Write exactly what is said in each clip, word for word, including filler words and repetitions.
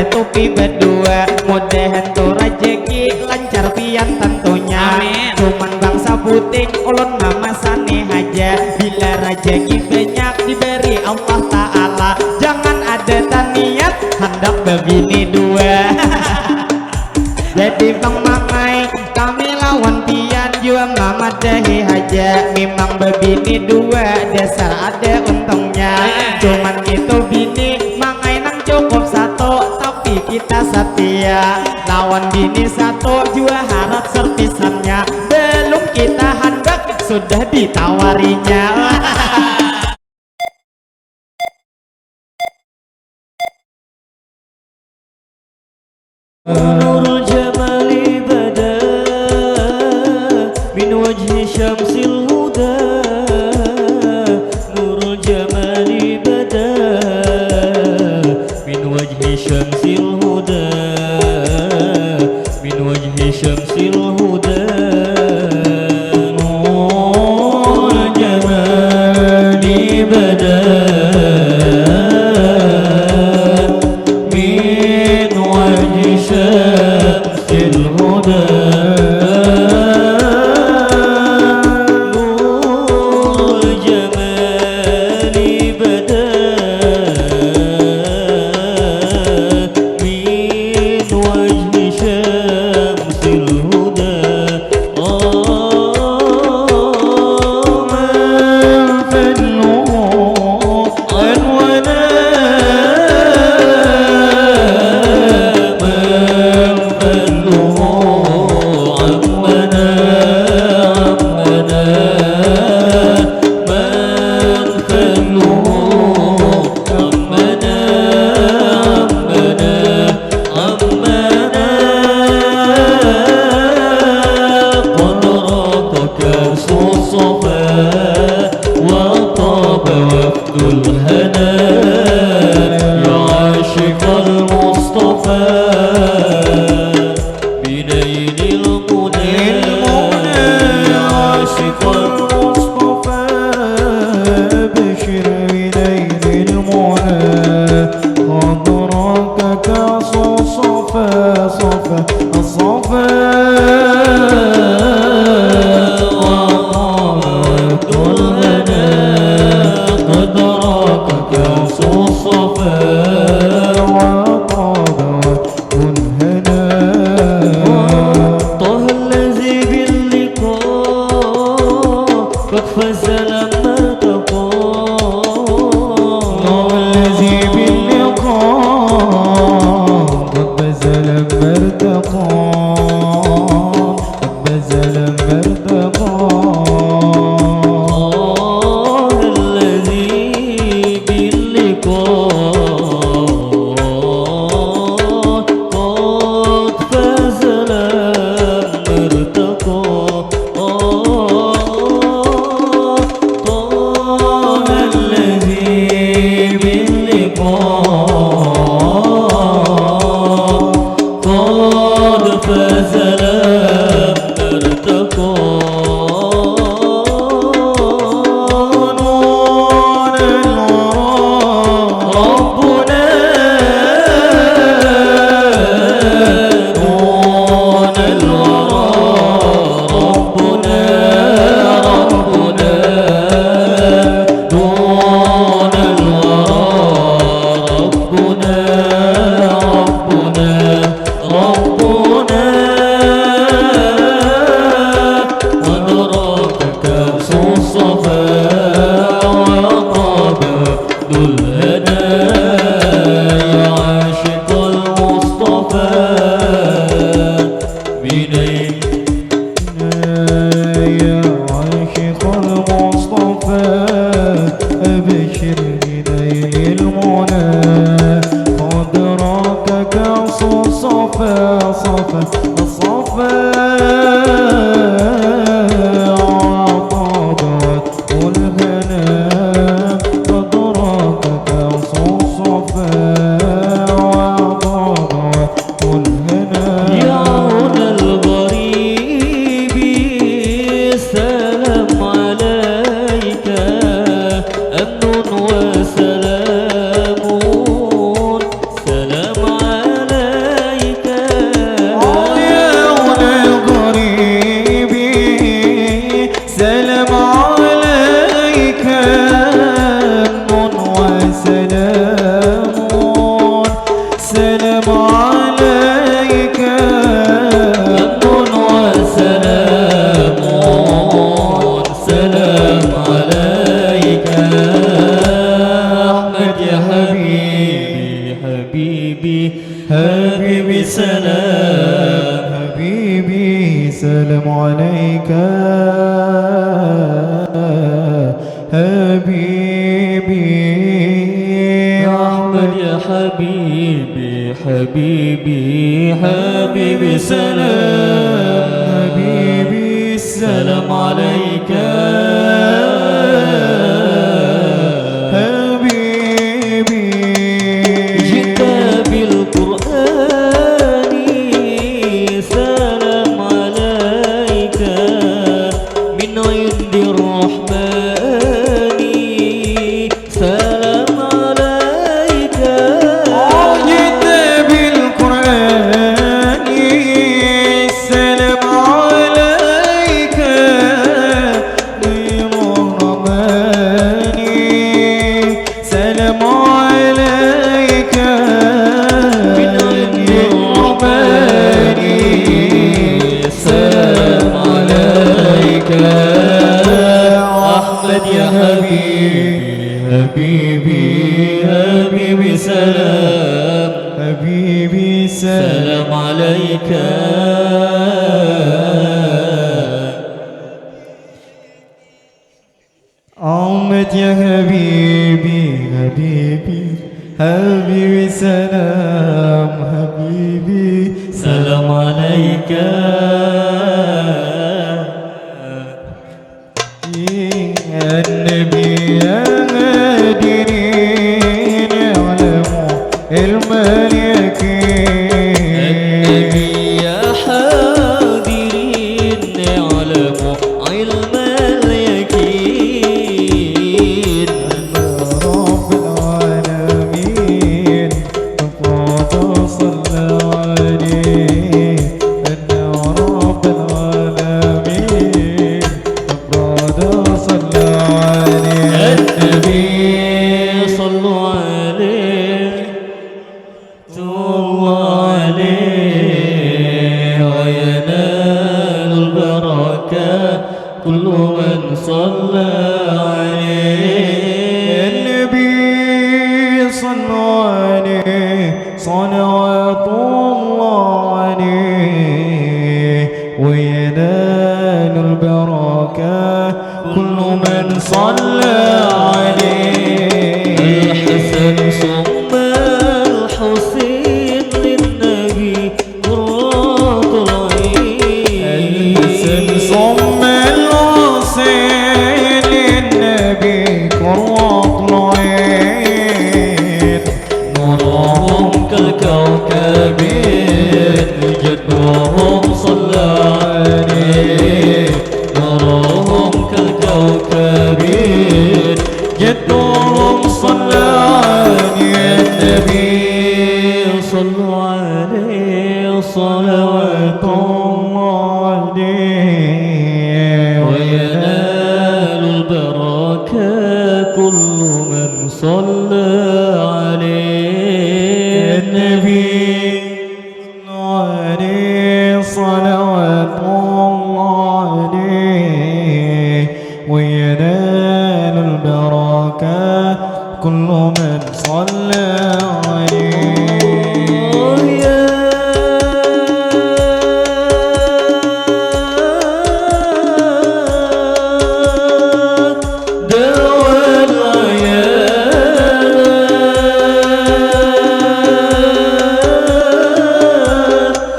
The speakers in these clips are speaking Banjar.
Tupi badua, mudahan tu rajaki lancar pian tantunya. Amin. Cuman bangsa buting, ulun mamasani haja. Bila rajaki banyak diberi Allah Ta'ala, jangan ada taniat handak babini dua. Jadi Bang Mangai, kami lawan pian jua mamadahi haja. Mimang babini dua, dasar ada untungnya. Cuman itu bini Mangai nang cukup satu, tapi kita satia. Lawan bini satu jua harat serpisannya. Belum kita handak, sudah ditawarinya. Nurul jamali bada min wajhi syamsil huda. Nurul jamali bada min wajhi syamsil huda. Min wajhi syamsil huda. Nurul jamali bada min wajhi syamsil huda. Nurul jamali bada min wajhi syamsil huda. Oh, man fadluhu anwana, man fadluhu anwana, anwana, man fadluhu anwana, anwana, anwana. Qad raqa ka'su safa wa taba wafdul hana. Ya ashiqal Mustafa binailil muna. Ya ashiqal Mustafa abshir binailil muna. Qad raqa ka'su safa, safa, safa. Wa taba wafdul hana. Qad raqa ka'su safa wa taba wafdul hana. Taha allazi bil liqa qad faza lamma taqa. Taha allazi bil liqa qad faza lamma taqa. قد فاز لمن ارتقى. طه الذي باللقاء قد فاز لمن ارتقى. طه الذي باللقاء قد فاز لمن ارتقى. نور الورى ربنا، نور الورى ربنا، ربنا، نور الورى ربنا، ربنا، ربنا. حبيبي، حبيبي سلام. حبيبي سلام عليك. حبيبي أحمد يا حبيبي، حبيبي، حبيبي سلام. حبيبي سلام عليك. حبيبي جئت بالقرآن سلام عليك من عند الرحمن. سلام عليك. جئت بالقرآن. سلام عليك من الرحمن. سلام عليك من عند الرحمن. سلام عليك يا أحمد يا حبيبي، حبيبي، حبيبي سلام. حبيبي سلام عليك. أحمد يا حبيبي، حبيبي، حبيبي سلام، حبيبي سلام عليك. النبي يا حاضرين اعلموا علم اليقين. النبي يا حاضرين اعلموا علم اليقين. أن رب العالمين أفراد صلى عليه. أن رب العالمين أفراد صلى عليه. النبي صلوا عليه. صلوا عليه وينال البركة كل من صلى عليه. النبي صلوا عليه صلوات الله عليه وينال البركة كل من صلى عليه. الحسن ثم الحسين للنبي قرة العين. الحسن ثم الحسين للنبي قرة العين. نورهم كالكوكب جدهم صلى عليه. نورهم كالكوكب جدهم صلى عليه. النبي صلوا عليه صلوات الله عليه. وينال البركة كل من صلى عليه. النبي عليه صلوات الله عليه وينال البركة كل من صلى عليه. يا دوا العيان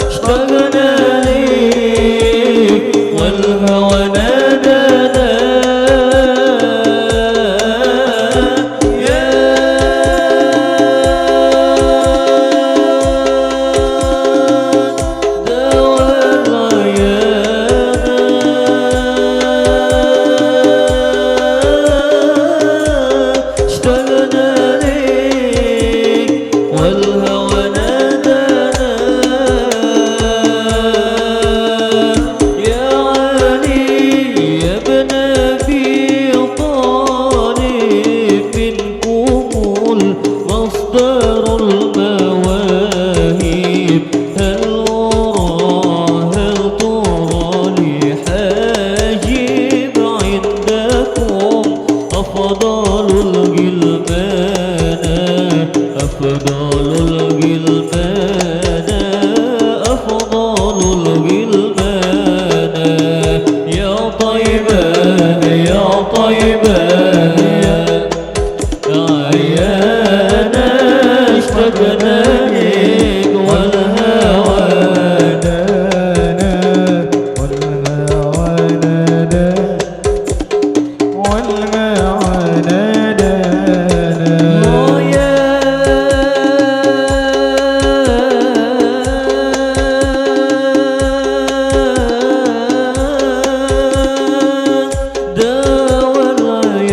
اشتقنا ليك والهوى نادانا. يا دوا العيان اشتقنا ليك والهوى نادانا. يا علي يا ابن أبي طالب، منكم المصدر المواهب. هل أرى، هل ترى لي حاجب عندكم أفضل الغلمان؟ أفضل الغلمان، أفضل الغلمان، يا طيبة، يا طيبة، يا عيانا اشتقنا ليك والهوى نادانا، والهوى نادانا. والمعنى دانا. داوى العيانا،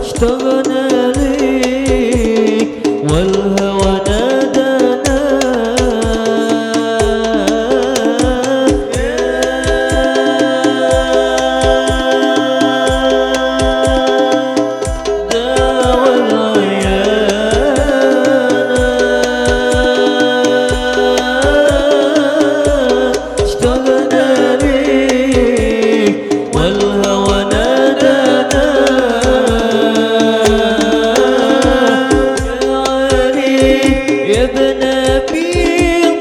اشتقنا ليك والهوى نادانا. داوى العيانا، اشتقنا ليك والهوى نادانا. يا علي، يا ابن أبي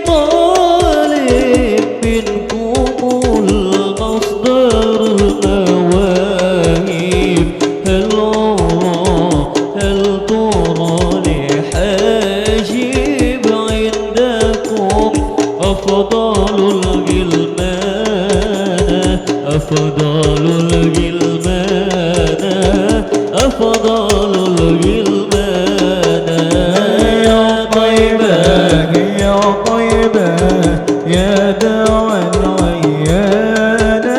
طالب، منكم المصدر المواهب. هل أرى، هل ترى لحاجب عندكم أفضل الغلمان، أفضل الغلمان، أفضل الغلمان. يا طيبة، يا طيبة، يا داوى العيانا،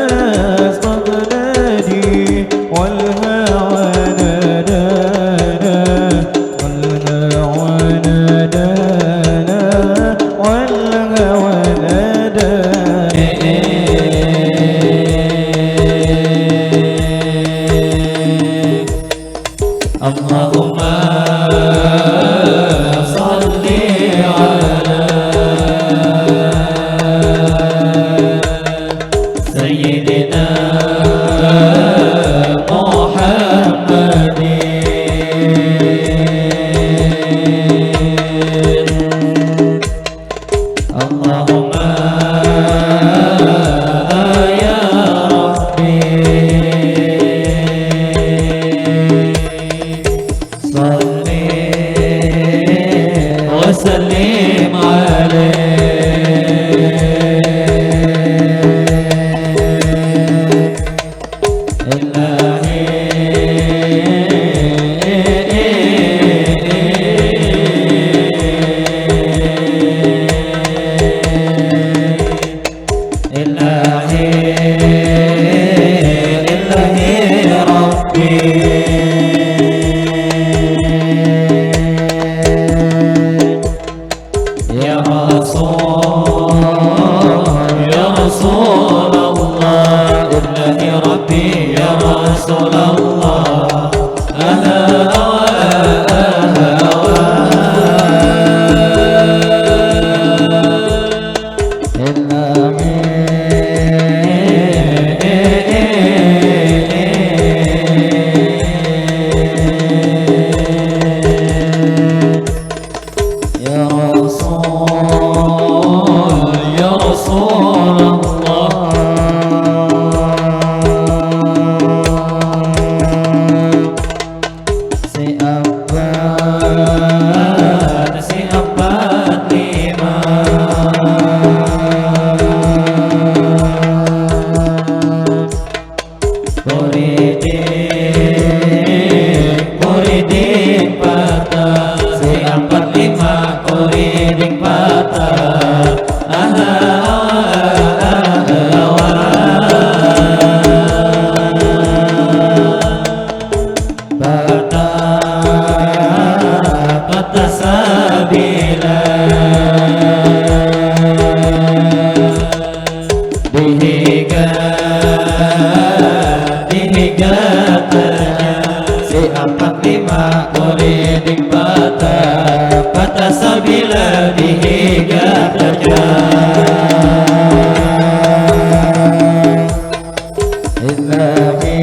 استغنى لي والهوى نادانا، والهوى نادانا، والهوى نادانا. اللهم صل على سيدنا محمد. اللهم يا ربي صل وسلم عليه. إلهي، إلهي، إلهي ربي. يا رسول، يا رسول الله، إلهي ربي يا رسول الله. أها، أها، أها. إلهي. يا رسول، يا رسول الله. Siapa, siapa lima. Kuriding, kuriding patah, si ampat lima kuriding patah. Aha, aha, aha, aha. Patah, patah sabila. Dihiga, dihiga taja. Si ampat lima kuriding patah, patah sabila dihiga taja. Ilahi.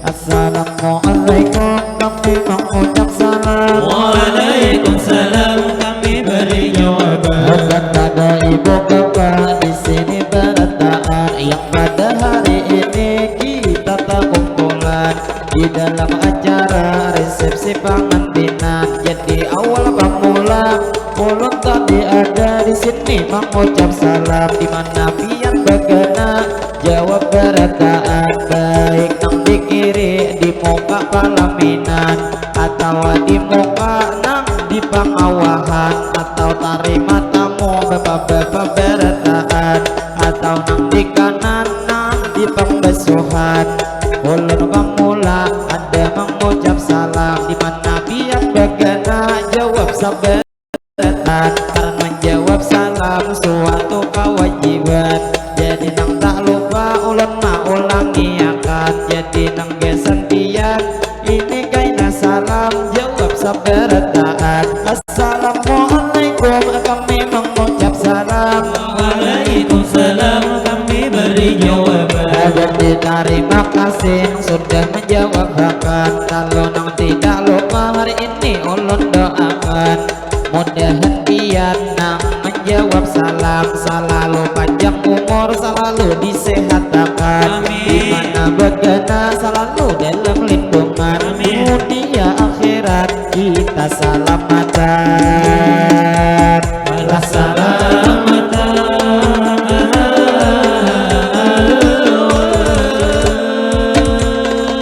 Assalamualaikum, kami mengucap salam. Waalaikumsalam, kami beri jawaban. Bukan pada ibu bapak di sini berataan, yang pada hari ini kita takumpulan di dalam acara resepsi pangantinan. Jadi awal pemula, ulun tadi ada di sini mengucap salam. Di mana pian bagana, jawab berataan, baik nang di kiri di muka palaminan, atau di muka nang di pangawahan, atau tarima tamu bapak-bapak berataan, atau nang di kanan nang di pambasuhan. Ulun pemula ada mengucap salam, di mana pian bagana, jawab sabar. Karena menjawab salam suatu kewajiban. Jadi nang tak lupa ulun maulangiakan. Jadi nang gasan pian ini kaina salam, jawab sabarataan. Assalamualaikum, kami mengucap salam. Waalaikumsalam, kami beri jawaban. Dan diterima kasih yang sudah menjawab akan. Lalu nang tidak lupa hari ini ulun doakan. Mudahan pian nang menjawab salam selalu panjang umur, selalu disehatakan. Amin. Di mana bagana selalu dalam lindungan. Amin. Mudia akhirat kita salamatan. Salamatan.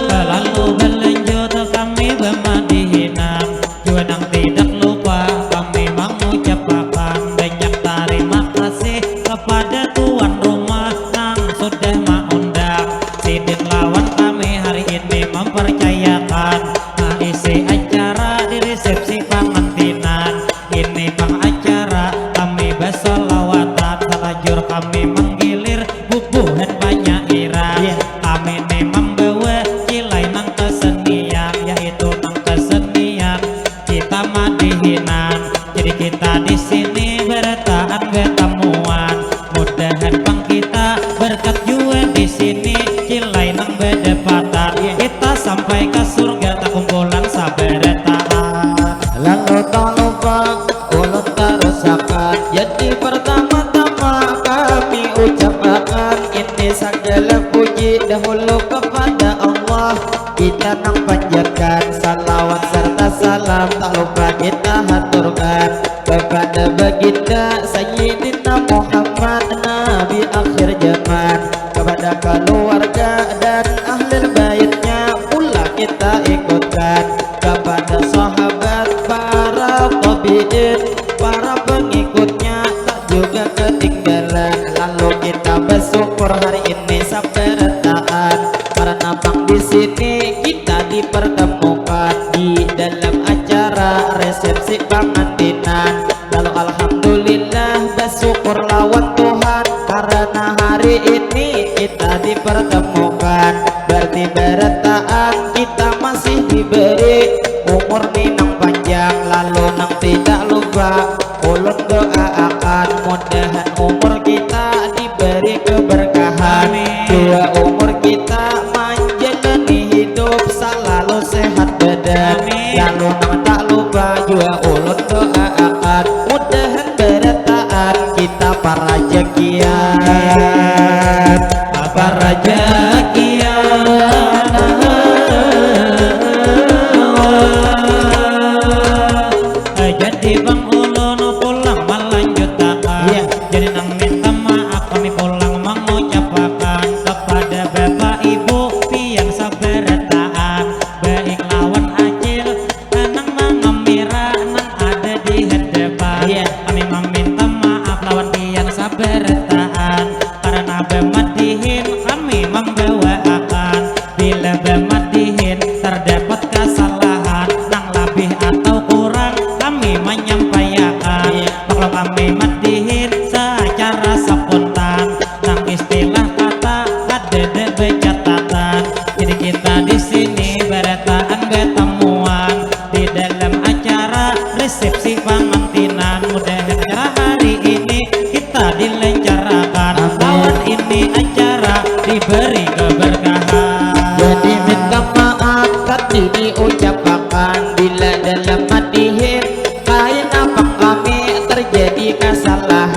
Selalu berlanjut kami bamadihinan. Jua nang tidak lupa kami mangucapakan banyak tarima kasih kepada tuan rumah nang sudah maundang sidin lawan kami hari ini mempercayakan maisi acara di resepsi pangantinan. Ini pang acara kami basolawatan, salajur kami manggilir bubuhan panyairan. Iya. Kami ni mambawa cilai nang kesenian, yaitu nang kesenian kita madihinan. Jadi kita di sini berataan batamuan. Mudahan pang kita berkat jua di sini, cilai nang badapatan. Kita sampai ka surga takumpulan sabarataan. Lalu tak lupa ulun tarusakan. Jadi pertama-tama kami ucapakan ini sagala puji dahulu kepada Allah. Kita nang panjatkan salawat serta salam tak lupa kita haturkan kepada baginda Sayyidina Muhammad Nabi akhir zaman, kepada keluarga dan ahli baitnya pula kita ikutkan, kepada sahabat, para tabiin, para pengikutnya tak juga ketinggalan. Lalu kita bersyukur hari ini sabarataan karena pang di sini kita dipertemukan di dalam acara resepsi pangantinan. Lalu alhamdulillah bersyukur lawan Tuhan karena hari ini kita dipertemukan. Berarti barataan kita masih diberi umur ni nang panjang, lalu nang tidak lupa ulun doaakan mudahan umur kita diberi keberkahan. Amin. Jua umur kita manjalani hidup salalu sehat badan. Amin. Lalu nang tak lupa jua ulun doaakan mudahan barataan kita parajakian. Parajakian. Jadi bang ulun pulang malanjutakan. Iya. Jadi nang minta maaf kami pulang mangucapakan kepada bapak ibu pian sabarataan, baik lawan acil nang mangamira nang ada di hadapan. Iya. Kami maminta maaf lawan pian sabarataan karena bamadihin kami mambawaakan. Bila bamadihin terdapat kasalahan nang labih atau kurang kami manyampaiakan. Iya. Maklum kami madihin sacara sapuntan, nang istilah kata kadada bacatatan. Jadi kita di sini barataan batamuan di dalam acara resepsi pangantinan. Mudahan acara hari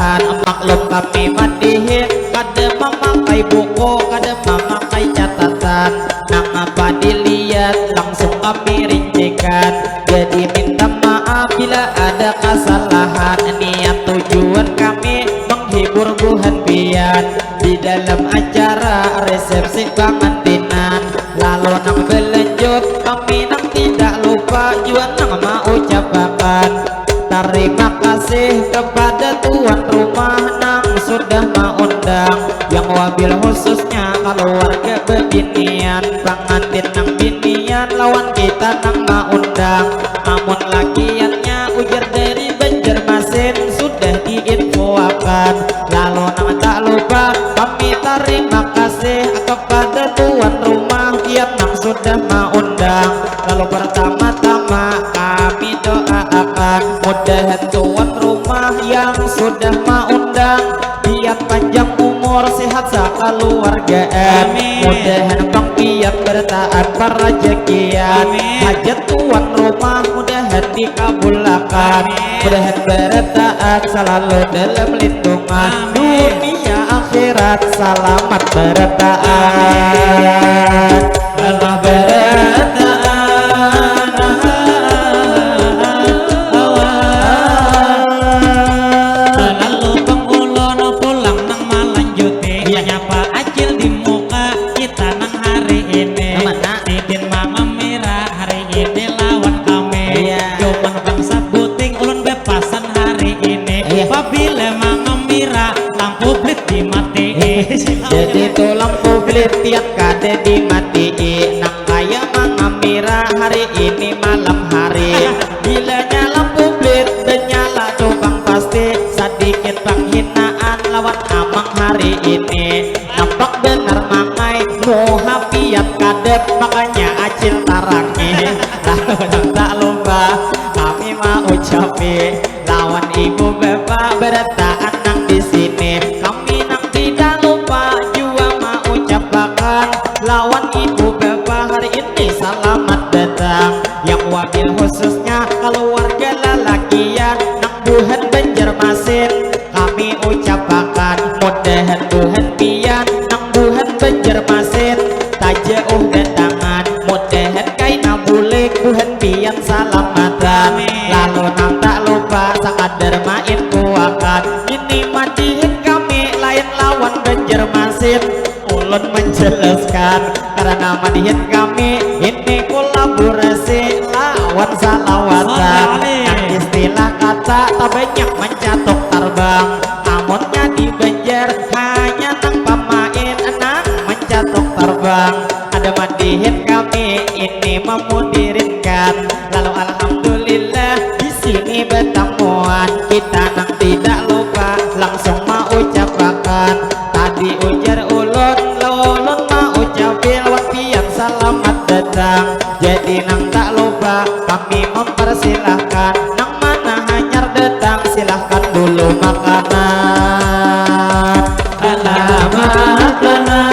Maklum kami madihin kada mamakai buku, kada mamakai catatan. Nang apa dilihat langsung kami rincikan. Jadi minta maaf bila ada kasalahan. Niat tujuan kami menghibur buhan pian. Di dalam acara resepsi pangantinan. Lalu nang belanjut kami nang tidak lupa jua nang maucapakan. Tarima kasih kepada tuan rumah nang sudah maundang, yang wabil khususnya kaluarga bebinian, pangantin nang binian lawan kita nang maundang. Amun lakiannya ujar dari Banjarmasin sudah diinfoakan. Lalu nang tak lupa kami tarima kasih kepada tuan rumah yang nang sudah maundang. Lalu pertama-tama kami doaakan mudahan tuan rumah yang sudah maundang pian panjang umur sehat sakaluargaan. Amin. Mudahan pang pian bertaat parajakian. Amin. Hajat tuan rumah mudahan dikabulakan. Amin. Mudahan bertaat selalu dalam lindungan. Amin. Dunia akhirat salamat bertaat. Alah bertaat. Lalu pang ulun pulang nang malanjuti. Iya. Menyapa acil di muka kita nang hari ini. Nang mana? Sidin Mangam Mira hari ini lawan kami. Iya. Cuman bangsa buting ulun bepasan hari ini. Iya. Pabila Mangam Mira lampu blit dimatii. Jadi tu lampu blit tiap kada dimatii. Nang kaya Mangam Mira hari ini malam hari. Bilanya lampu blit benyala tu pang pasti sadikit panghinaan lawan amang hari ini. Nampak benar mangai muha pian kadep, makanya acil tarangi. Lalu nang tak lupa kami maucapi lawan ibu bapa berataan nang di sini. Kami nang tidak lupa jua maucapakan lawan ibu bapa hari ini salamat datang. Yang wabil khususnya kaluarga lalakian nang buhan Banjarmasin. Kami ucapakan mudahan buhan pian nang buhan Banjarmasin tajauh datangan. Mudahan kaina bulik buhan pian salamatan. Amin. Lalu nang tak lupa sakadar mainfoakan ini madihin kami lain lawan Banjarmasin. Ulun menjelaskan karena madihin kami ini kolaborasi lawan salawatan. Salawat. Nang istilah kata tabanyak mancatuk tarbang. Amunnya di Banjar hanya nang pamain nang mancatuk tarbang. Ada madihin kami ini memudirinkan. Lalu alhamdulillah di sini betamuan. Kita nang tidak lupa langsung maucapakan. Tadi ujar ulun, ulun maucapi lawan pian salamat datang. Jadi nang tak lupa kami mempersilahkan. Nang mana hanyar datang silahkan dulu makanan. Alamat makanan.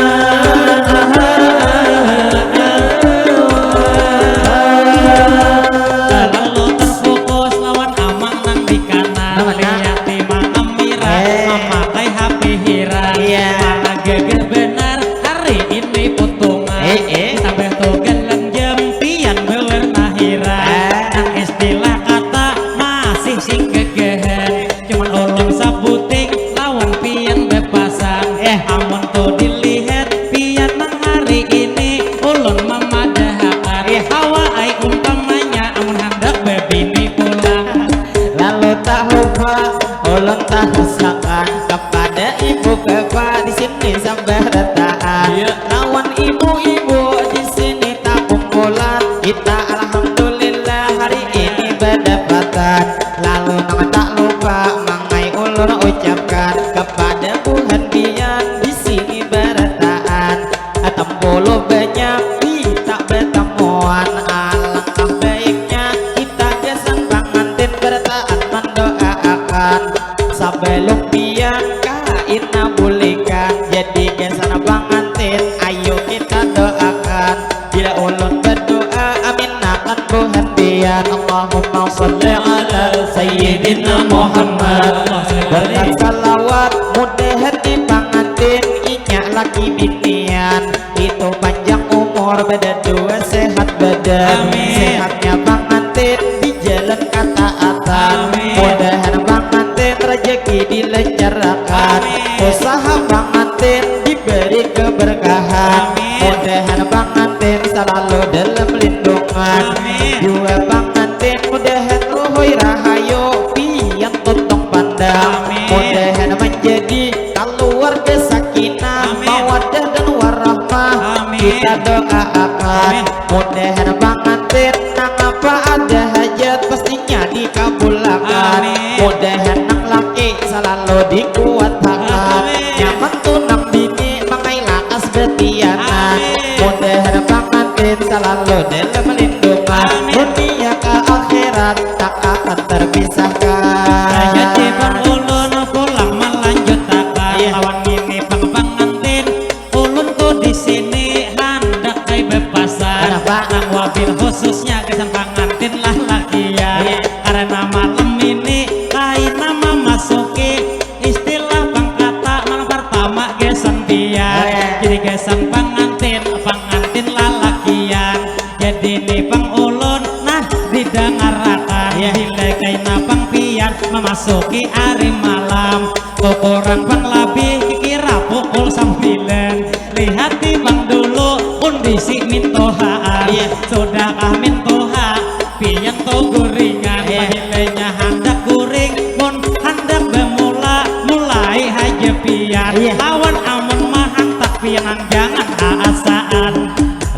Terlalu terfokus lawan amang nang di kanan. Nang mana? Lihat di Mangam Mira, eh, mamakai H P hirang. Iya. Mana gagah benar hari ini potongan. Eh, eh. Tambah tu galang jam pian bewarna hirang. Eh. Nang istilah kata masih sing gagahan. Cuman ulun sabuting lawan pian bepasan. Eh. Amun tu dilihat pian nang hari ini ulun mamadahakan. Eh. Hawa ai umpamanya amun handak babini pulang. Lalu tak lupa ulun tarusakan kepada ibu bapa di sini sabarataan. Iya. Lawan ibu-ibu di sini takumpulan. Kita alhamdulillah hari ini badapatan. Lalu nang tak lupa mangai ulun ucapkan kepada buhan pian di sini barataan. Tempuluh banyak kita batamuan, alangkah baiknya kita gasan pangantin barataan mandoaakan. Sabalum pian kaina bulikan, jadi gasan pangantin ayu kita doakan. Bila ulun badoa, aminakan buhan pian. Allahumma shalli ala Sayyidina Muhammad. Berkat salawat mudahan di pangantin inya laki binian itu panjang umur, badadua sehat badan. Amin. Sehatnya pangantin di jalan kataatan. Amin. Mudahan pangantin rezeki dilancarkan. Amin. Usaha pangantin diberi keberkahan. Amin. Mudahan pangantin selalu dalam lindungan. Amin. Jua pangantin mudahan luhui rahayu pian tuntung pandang. Amin. Mudahan menjadi kaluarga sakinah, amin, mawaddah dan warahmah. Amin. Kita doaakan. Amin. Mudahan pangantin nangapa ada hajat pastinya dikabulakan. Amin. Mudahan nang laki selalu dikuatakan. Amin. Nyaman tu nang bini mangai lakas batianan. Amin. Mudahan pangantin selalu dalam lindungan. Amin. Dunia ka akhirat tak akan terpisahkan. Jadi bang ulun pulang melanjutakan. Iya. Lawan ngini pang pangantin, ulun tu di sini handak ai bapasan. Kenapa? Nang wabil khususnya gasan pangantin lalakian. Iya. Karena malam ini kaina mamasuki istilah pang kata malam pertama gasan pian. Iya. Jadi gasan pangantin, pangantin lalakian. Jadi ni pang ulun nah didangarakan. Iya. Bila kaina pang pian mamasuki ari malam, kukurang pang labih kikira pukul sambilan. Lihati pang dulu kondisi mintuhaan. Iya. Sudahkah mintuha pian tu guringan? Iya. Pahilanya handak guring, mun handak bamula mulai haja pian. Iya. Lawan amun mahantak pian nang jangan aasaan.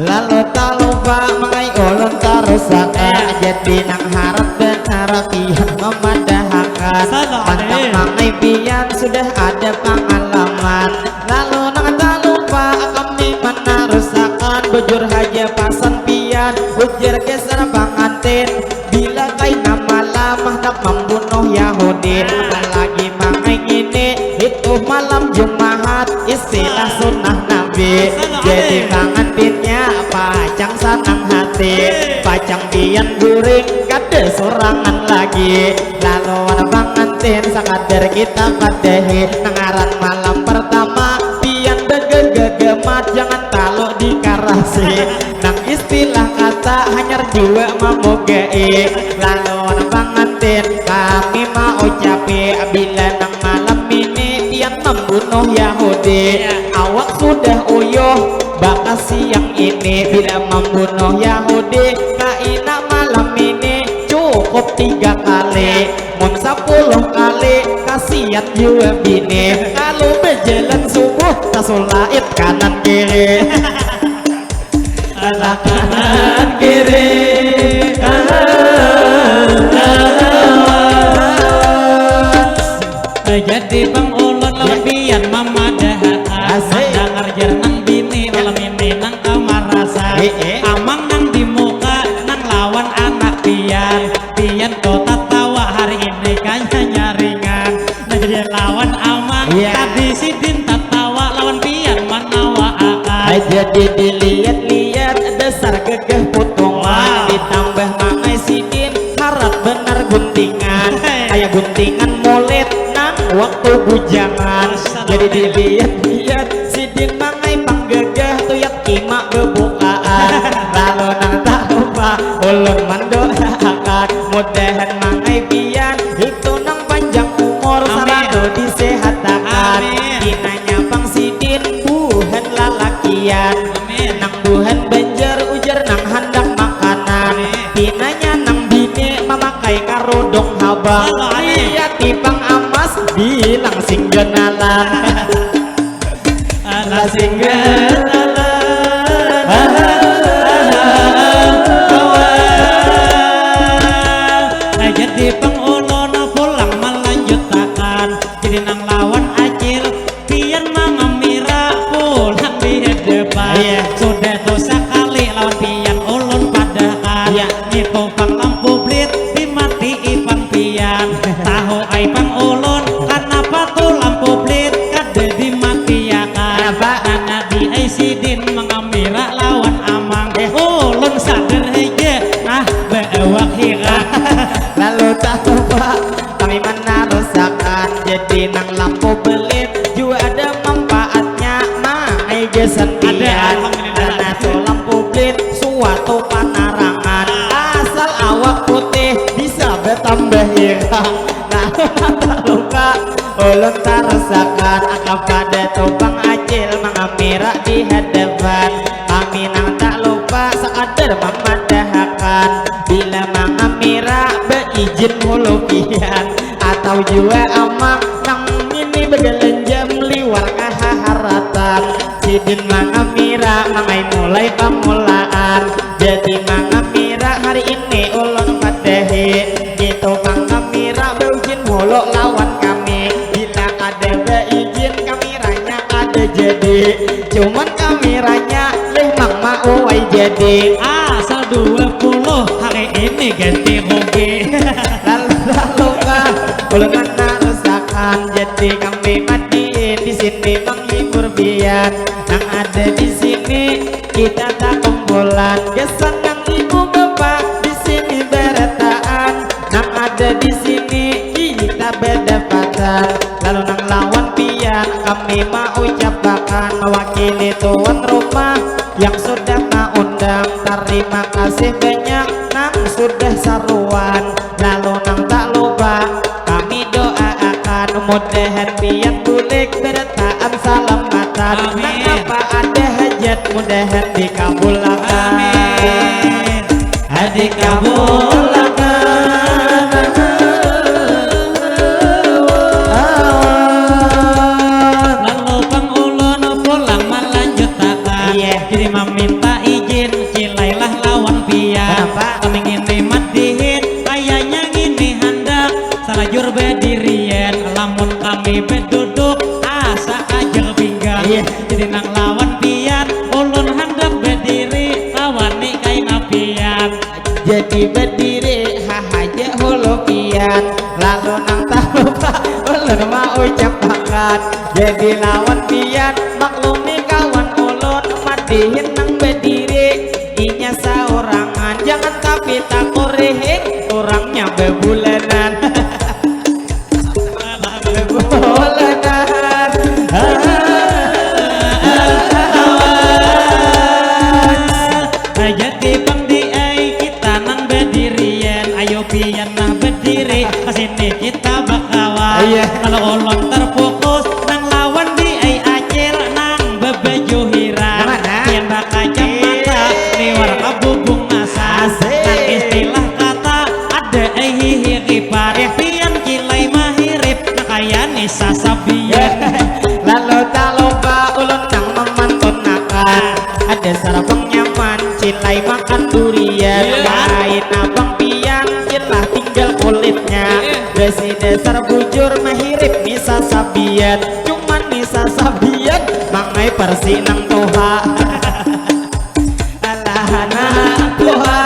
Lalu talupa mangai ulun tarusakan. Iya. Jadi nang harat banar pian mamadahakan. Salah, mantap, eh. Mangai pian sudah ada pangalaman. Lalu nang talupa kami manarusakan. Bujur haja pasan pian, ujar gasan pangantin. Bila kaina malam handak mambunuh Yahudi. Nah. Apalagi mangai ngini, itu malam Jumahat, istilah sunnah Nabi. Jadi pangantinnya pacang sanang hati. Pacang pian guring, kada sorangan lagi. Laluan pangantin sakadar kita padahi. Nang ngaran malam pertama, pian bagagagamat, jangan talu dikarasi. Nang istilah kata hanyar jua mamugai. Laluan pangantin kami maucapi, bila nang malam ini pian mambunuh Yahudi. Iya. Awak sudah uyuh bakas siang ini, bila mambunuh Yahudi kaina malam ini cukup tiga kali. Iya. Mun sapuluh kali kasiat jua bini. Lalu bajalan subuh tasulait kanan kiri. Alah kanan kiri, awas. Jadi pang ulun lawan pian mamadahakan. Asik. Mandangar jar nang bini malam ini nang kamarasan. Eh, eh. Amang nang di muka nang lawan anak pian. Pian tu tatawa hari ini kaya nyaringan. Nah, jadi lawan amang. Iya. Tadi sidin tatawa lawan pian manawaakan. Ai, jadi dilihat-lihat dasar gagah putungan. Wah. Ditambah mangai sidin harat banar guntingan. Hei. Kaya guntingan mulit nang waktu bujangan. Masya Allah. Jadi dilihat-lihat sidin mangai pang gagah tuyat kima bebukaan. Lalu nang talupa ulun mandoaakan mudahan mangai pian itu nang panjang umur. Amin. Salalu disehatakan. Amin. Pinanya pang sidin buhan lalakian. Amin. Nang buhan Banjar ujar nang handak makanan. Amin. Pinanya nang bini mamakai karudung habang. Amin. Lihat ipang amas bilang singganalan. Alah singganalan. Nah, jadi pang ulun pulang malanjutakan. Jadi nang lawan acil pian mangamira pulang di hadapan. Iya. Sudah tu sakali lawan pian ulun padahakan. Iya. Ngitu pang lampu blit dimatii pang pian. Tahu ai pang ulun kanapa tu lampu blit kada dimatiakan. Kanapa? Nana di ai sidin Belin jua ada manfaatnya, mangai gasan pian. Alhamdulillah. Karena tu lampu belin suatu panarangan. Asal awak putih bisa bertambah hirang. Nah, tak lupa ulun tarasakan, kapada tu Bang Acil mangamira di hadapan. Kami nang tak lupa sakadar mamadahakan, bila mangamira beijin hulu pian. Atau jua amang nang ini begalanjam liwar kahaharatan. Sidin mangamira mangai mulai pamulaan. Jadi mangamira hari ini ulun padahi. Ngitu mangamira beijin hulu lawan kami. Bila kada beijin kamiranya kada jadi. Cuman kamiranya lih mang mauai jadi. Asal dua puluh hari ini ganti rugi. Lalu, lalu kah ulun narasakan, jadi kami madihin di sini manghibur pian. Nang ada di sini kita takumpulan, gasan nang ibu bapa di sini barataan. Nang ada di sini kita badapatan. Lalu nang lawan pian kami maucapakan, mawakili tuan rumah yang sudah maundang. Tarima kasih banyak nang sudah saruan. Lalu nang tak lupa kami doaakan, mudahan pian bulik barataan salamatan. Amin. Nang apa ada hajat mudahan dikabulakan. Amin. Dikabulakan. Lalu pang ulun pulang malanjutakan. Iya. Jadi maminta izin, cilailah lawan pian. Kenapa? Kami ngini madihin, kayanya ngini handak salajur badirian. Lamun kami baduduk, asa ajar pinggang. Iya. Jadi nang lawan pian, ulun handak badiri, kawani kaina pian. Jadi badiri hahaja hulu pian, lalu nang talupa ulun maucapakan. Jadi lawan pian maklumi kawan ulun, madihin nang badiri inya saurangan. Jangan tapi takurihing, urangnya babulanan. Bebolanan. Jadi pang di ai kita nang badirian, ayo pian nah badiri, kasini kita bakawan. Iya. Kalau ulun terfokus nang lawan di ai acil nang babaju hirang. Nang mana? Pian bakacamata, eh, liwar kabubung asam. Asik. Nang istilah kata ada ai hihiripan. Eh. Pian kilai mahirip, nah kaya ni sasabian. Lalu tak lupa ulun nang mamantunakan. Ada sarabang nyaman, cilai makan durian. Iya. Lain abang pian, cilah tinggal kulitnya. Iya. Besi dasar bujur, mahirip ni sasabian. Cuman ni sasabian, mangai parsi nang tuha. Alah, anak tuha.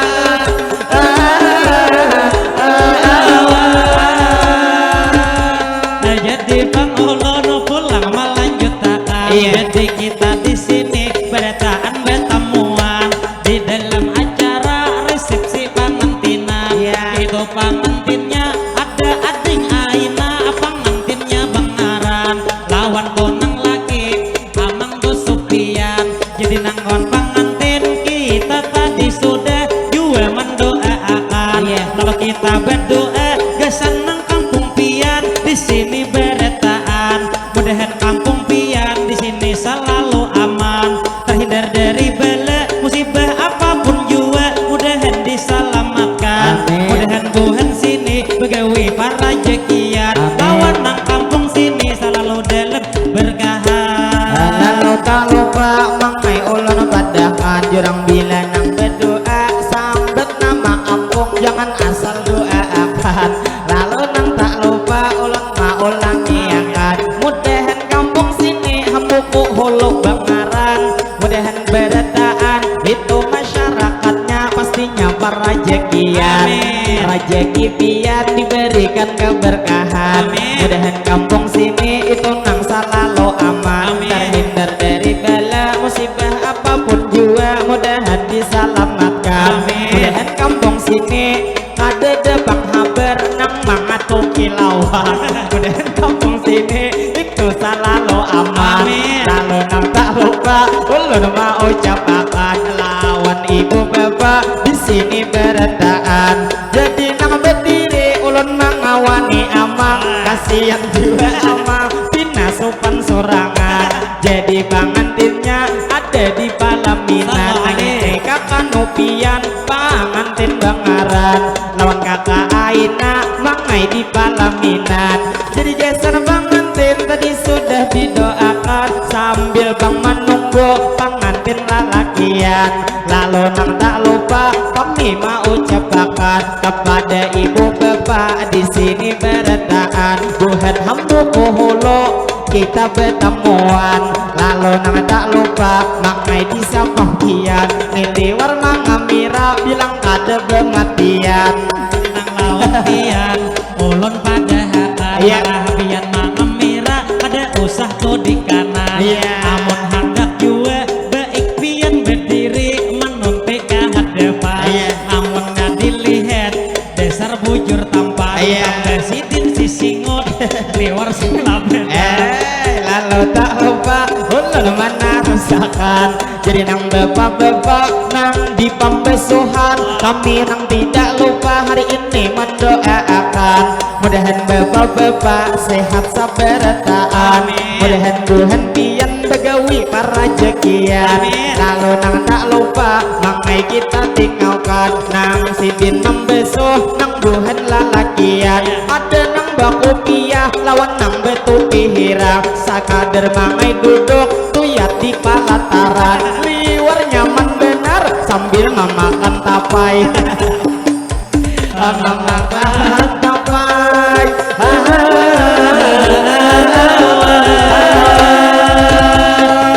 Jadi pang ulun pulang malanjutakan. Iya. Jadi kita di sini barataan batamuan di dalam acara resepsi pangantinan. Iya. Itu pangantinnya ada ading Aina, pangantinnya bangaran lawan tunang laki Amang Gus Supian. Jadi nang lawan pangantin kita tadi sudah jua mandoaakan. Iya. Lalu kita badoa gasan nang kampung pian di sini barataan. Mudahan kampung pian di sini salalu aman, terhindar dari bala musibah apapun jua. Mudahan disalamatkan. Amin. Mudahan buhan sini bagawi parajakian. Amin. Lawan nang kampung sini salalu dalam berkahan. Lalu tak lupa mangai ulun padakan, jurang bila nang badoa sambat nama kampung, jangan asal doaakan. Lalu nang tak lupa ulun maulangiakan, mudahan kampung sini hambuuk hulu bangaran, mudahan barataan itu masyarakatnya pastinya parajakian. Amin. Rajaki pian diberikan keberkahan. Amin. Mudahan kampung sini itu nang salalu aman. Amin. Terhindar dari bala musibah apapun jua, mudahan disalamatkan. Amin. Mudahan kampung sini kadada pang habar nang mangatuki lawan. Mudahan kampung sini itu Aman. Amin. Lalu nang tak lupa ulun mau ucapakan lawan ibu bapa di sini berataan. Jadi nang berdiri ulun mengawani ama, kasihan juga ama pina supan sorangan. Jadi pengantinnya ada di palaminan. Ini kakak nupian pengantin bangaran lawan kakak Aina mangai di palaminan. Jadi gasan pengantin tadi sudah didoakan sambil bang menunggu pengantin lalakian. Lalu nang tak lupa kami mau ucapakan kepada ibu bapa di sini berataan buhat hambuku hulu kita bertemuan. Lalu nang tak lupa mangai di samangkian niliwar mangamira bilang kada bematian. Nang lawan pian ulun pada hakan. Iya. Malah pian mangamira kada usah tu di kanan. Iya. Amun handak jua baik pian berdiri menunti ke hadapan. Iya. Amun ngadilihat dasar bujur tampan. Iya. Tambah sidin si singut liwar sing labenan. Eh, lalu tak lupa ulun manarusakan. Jadi nang bapa-bapa nang di pambesuhan, kami nang tidak lupa hari ini mendoaakan. Mudahan bapa-bapa sehat sabarataan. Amin. Mudahan buhan pian bagawi parajakian. Amin. Lalu nang tak lupa mangai kita tinggalkan nang sidin membesuh nang buhan lalakian. Ada nang bakupiah lawan nang batupi hirang. Sakadar mangai duduk tuyat di palataran. Liwar nyaman banar sambil mamakan tapai. Mamakan tapai.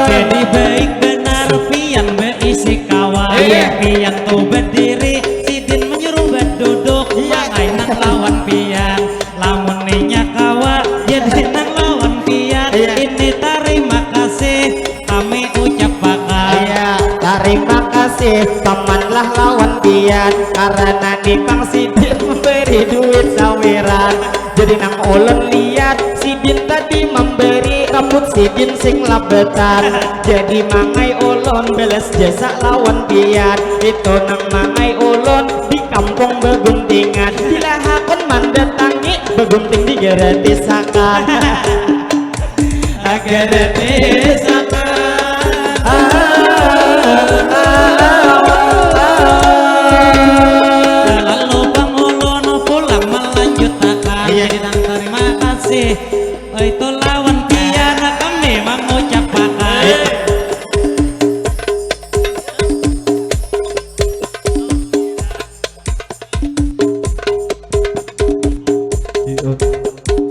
Jadi baik banar pian beisi kawan. Iya. Pian tu berdiri, sidin menyuruh berduduk. Iya. Mangai nang lawan pian. Lamun inya kawa, jadi nang lawan pian. Iya. Ini tarima kasih kami ucapakan. Iya, tarima kasih paman lah lawan pian karena ni pang sidin memberi duit sawiran. Jadi nang ulun lihat sidin tadi memberi rambut sidin sing labetan. Jadi mangai ulun belas jasa lawan pian. Itu nang mangai ulun di kampung beguntingan. Bila hakun mandatangi begunting digratisakan. Gratisakan. Lalu bang ulun pulang melanjutakan. Iya. Jadi nang terima kasih. Itu lawan pian kami mengucapakan. Iya. Di up.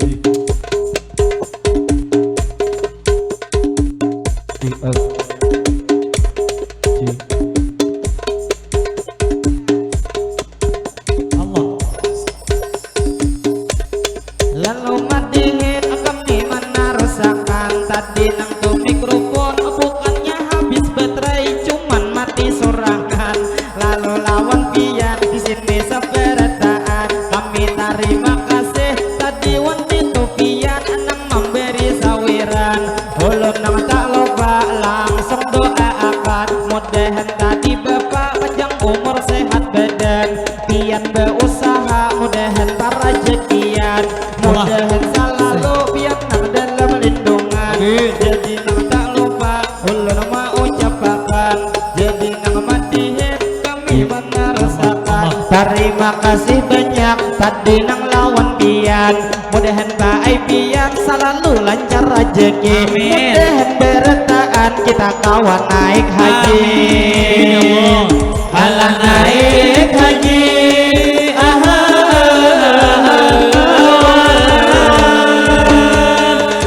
Di. Di up. Di. Allah. Lalu madihin kami manarusakan tadi nang tu mikrofon bukannya habis baterai cuman mati sorangan. Lalu lawan pian di sini sabarataan kami tarima kasih tadi wanti tu pian nang memberi sawiran. Ulun nang tak lupa langsung doa akan mudahan tadi bapak panjang umur sehat badan. Pian beusaha mudahan parajakian. Mudahan salalu pian nang dalam lindungan. Amin. Jadi nang tak lupa ulun maucapakan. Jadi nang madihin kami manarusakan. Tarima kasih banyak tadi nang lawan pian. Mudahan baai pian salalu lancar rajaki. Amin. Mudahan berataan kita kawa naik haji. Amin. Ya Allah. Alah naik haji. Aha.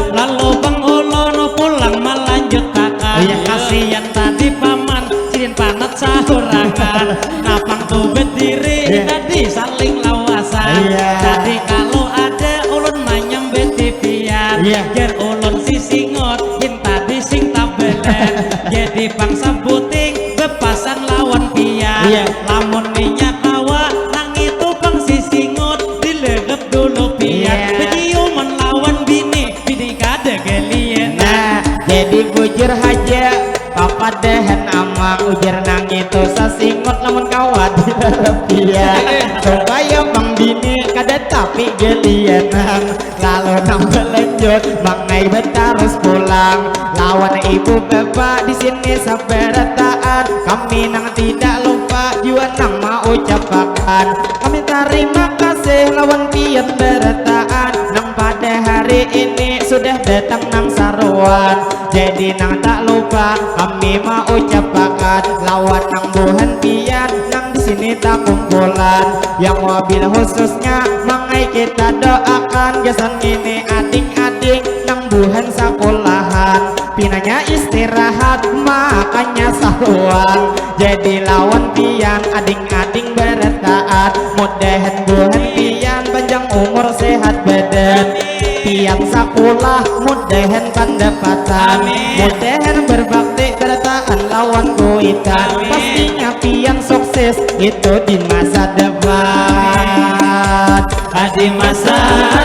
Lalu bang ulun pulang melanjutakan. Iya. Kasihan tadi paman sidin panat sahurangan. Napang tu berdiri. Iya. Tadi saling lawasan. Iya. Tadi kalau ada ulun manyambati pian. Iya. Jar ulun si singot, hintadi sing tabalan. Jadi pang sabuting bepasang lawan pian. Iya. Lamun inya kawa, nang itu pang si singot, dilegep dulu pian. Iya. Bejiuman lawan bini, bini kada galian. Nah. Jadi bujur haja, papadahan amang, ujar nang itu sasingut lamun kawa dilarapian. Supaya pang bini kada tapi gelianan. Lalu nang balanjut, mangai batarus pulang. Lawan ibu bapa di sini sabarataan. Kami nang tidak lupa jua nang maucapakan. Kami tarima kasih lawan pian barataan. Nang pada hari ini sudah datang nang saruan. Jadi nang tak lupa kami maucapakan lawan nang buhan pian nang di sini takumpulan. Yang wabil khususnya mangai kita doakan gasan ngini ading-ading nang buhan sakulahan. Pinanya istirahat makanya saluan. Jadi lawan pian ading-ading barataan. Mudahan buhan pian panjang umur sehat badan. Pian sakulah mudahan pandapatan. Amin. Mudahan berbakti barataan lawan kuitan. Amin. Pastinya pian sukses itu di masa depan. Ah, di masa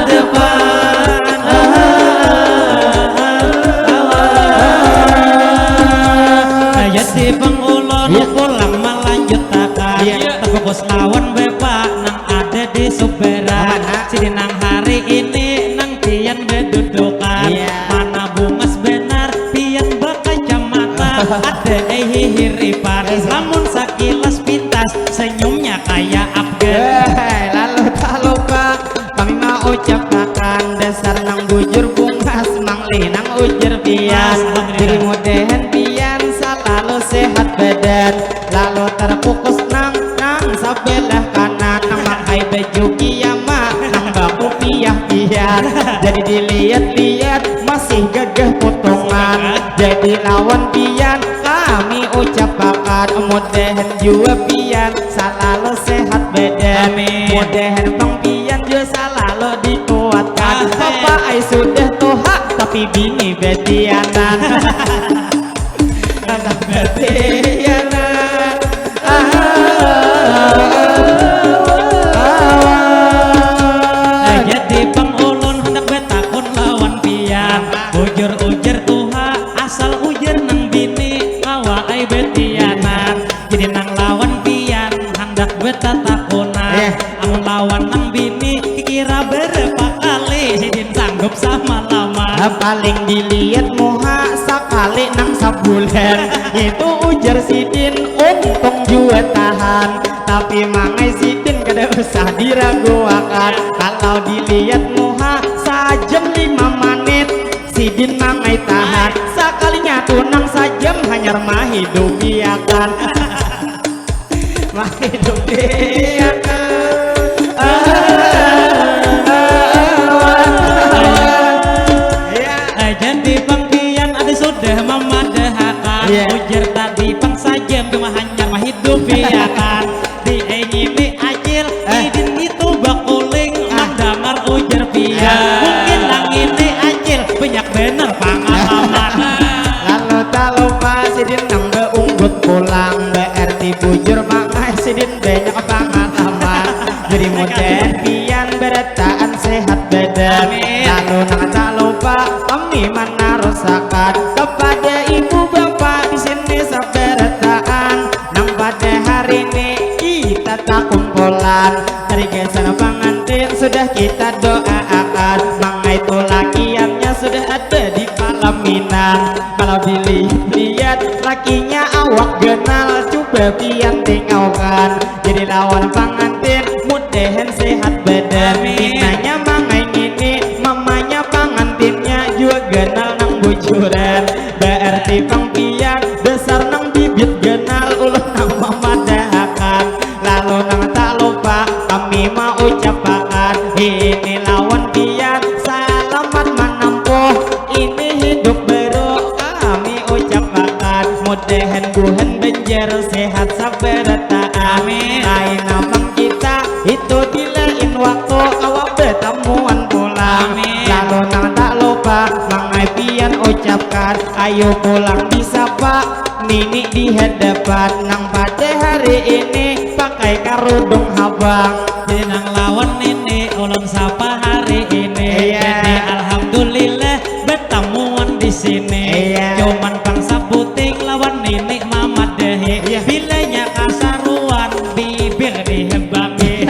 depan. Ah, ah, ah, ah, ah. Nah, jadi pang ulun Iya. pulang malanjutakan. Iya. Tafokus lawan bapa nang ada di Subera. Mana? Sidin nang hari ini nang pian badudukan. Iya. Mana bungas banar pian bakacamata. Ada ai hihiripan. Iya. Lamun sakilas pintas senyumnya kaya Afgan. Eh, lalu tak lupa kami maucapakan dasar nang bujur bungas manglih nang ujar pian. Alhamdulillah. Jadi mudahan pian salalu sehat badan. Lalu terfokus nang, nang sabelah kanan, nang makai baju kiamat, nang bakupiah pian. Jadi dilihat-lihat masih gagah potongan. Jadi lawan pian kami ucapakan, mudahan jua pian salalu sehat badan. Amin. Mudahan pang pian jua salalu dikuatkan. Amin. Papa ai sudah tuha, tapi bini betianan. Anak betianan. Ah, ah, ah, ah. Nah, jadi pang ulun handak batakun lawan pian. Bujur ujar tuha, asal ujar nang bini, kawa ai betianan. Jadi nang lawan pian handak betatakunan. Eh. Amun lawan nang bini, kikira berapa kali sidin sanggup samalaman. Ah, paling dilihat muha sakali nang sabulan. Itu ujar sidin untung jua tahan. Tapi mangai sidin kada usah diraguakan. Kalau dilihat muha sajam lima menit, sidin mangai tahan. Sakalinya tu nang sajam hanyar mahidupiakan. Mahidupiakan. Ah, ah, ah, ah. Ya. Eh, jadi pang pian ada sudah mamadahakan. Ya. Ujar tadi pang sajam cuma hanyar mahidupiakan. Di ai ngini acil, eh, idin itu bakuling, ah, mandangar ujar pian. Ah. Mungkin nang ngini acil banyak banar pangalaman. Lalu tak lupa sidin nang baunggut pulang, berarti bujur mangai sidin banyak pangalaman. Jadi mudahan pian barataan sehat badan. Amin. Lalu nang tak lupa kami manarusakan kepada ibu bapa di sini sabarataan nang pada hari ini kita takumpulan. Dari gasan pangantin sudah kita doaakan, mangai tu lakiannya sudah ada di palaminan. Kalau dilihat lakinya awak ganal, cuba pian tengaukan. Jadi lawan pangantin mudahan sehat badan. Amin. Pinanya mangai ngini, mamanya pangantinnya jua ganal nang bujuran. Berarti pang pian dasar nang bibit ganal, ulun nang mamadahakan. Lalu nang tak lupa kami maucapakan, ini lawan pian salamat manampuh ini hidup baru. Kami ucapakan mudahan buhan Banjar sehat sabarataan. Amin. Lain abang kita itu di lain waktu kawa batamuan pulang. Amin. Lalu nang tak lupa mangai pian ucapkan, ayu pulang disapa nini di hadapan nang pada hari ini pakai karudung habang. Jadi nang lawan nini ulun sapa hari ini. Iya. Jadi alhamdulillah batamuan di sini. Iya. Cuman pang sabuting lawan nini mamadahi. Iya. Bilanya kasaruan bibir dihebangi.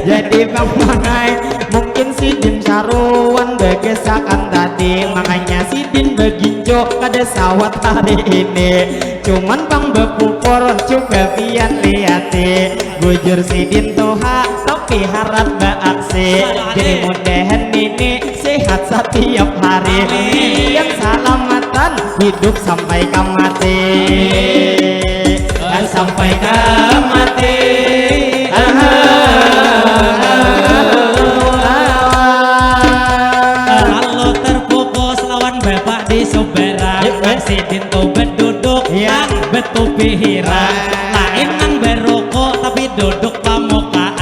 Jadi pang mangai, mungkin sidin saruan bagasakan tadi, makanya sidin bagincu kada sawat hari ini. Cuman pang bapupur cuba pian liati, bujur sidin tuha tapi harat baaksi. Jadi mudahan nini sehat satiap hari. Pian salamatan hidup sampai ka mati. Sampai ka mati. Lalu terpukus lawan bapak di subaran. Sidin tu beduduk nang betupi hirang. Lain nang berokok tapi duduk pamukaan.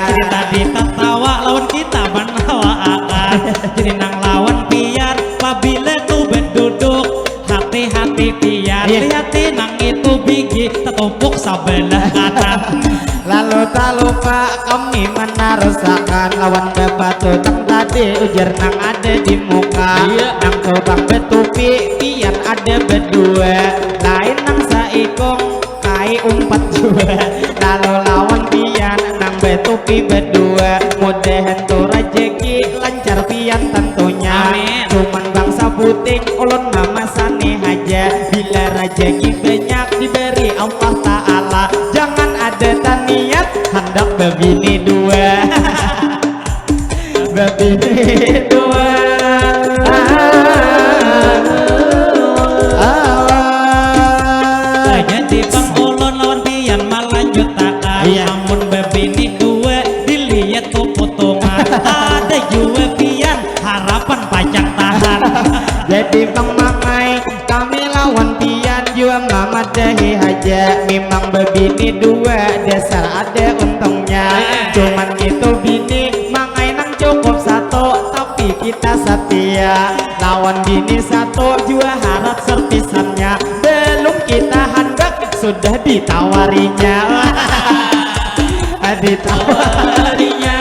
Jadi tadi tatawa lawan kita manawaakan. Jadi nang lawan pian pabila tu beduduk, hati-hati pian. Lihati nang itu bigi tatumpuk sabalah kanan. Lalu tak lupa kami menarusakan lawan bapatut nang tadi, ujar nang ada di muka. Nang tu pang betupi, pian ada bedua. Lain nang saikung, kai umpat jua. Lalu lawan pian nang betupi bedua, mudahan tu rajaki lancar pian tentunya. Cuman pang sabuting ulun mamasani haja, bila rajaki banyak diberi Allah Ta'ala, jangan ada taniat handak babini dua. Babini dua. Jadi pang ulun lawan pian malanjutakan. Amun babini dua dilihat tu putungan, ada jua pian harapan pacang tahan. Jadi pang mangai, kami lawan pian jua mamadahi haja. Memang babini dua dasar ada untungnya. Cuman itu bini mangai nang cukup satu, tapi kita satia. Lawan bini satu jua harat serpisannya. Belum kita handak sudah ditawarinya. Ditawarinya.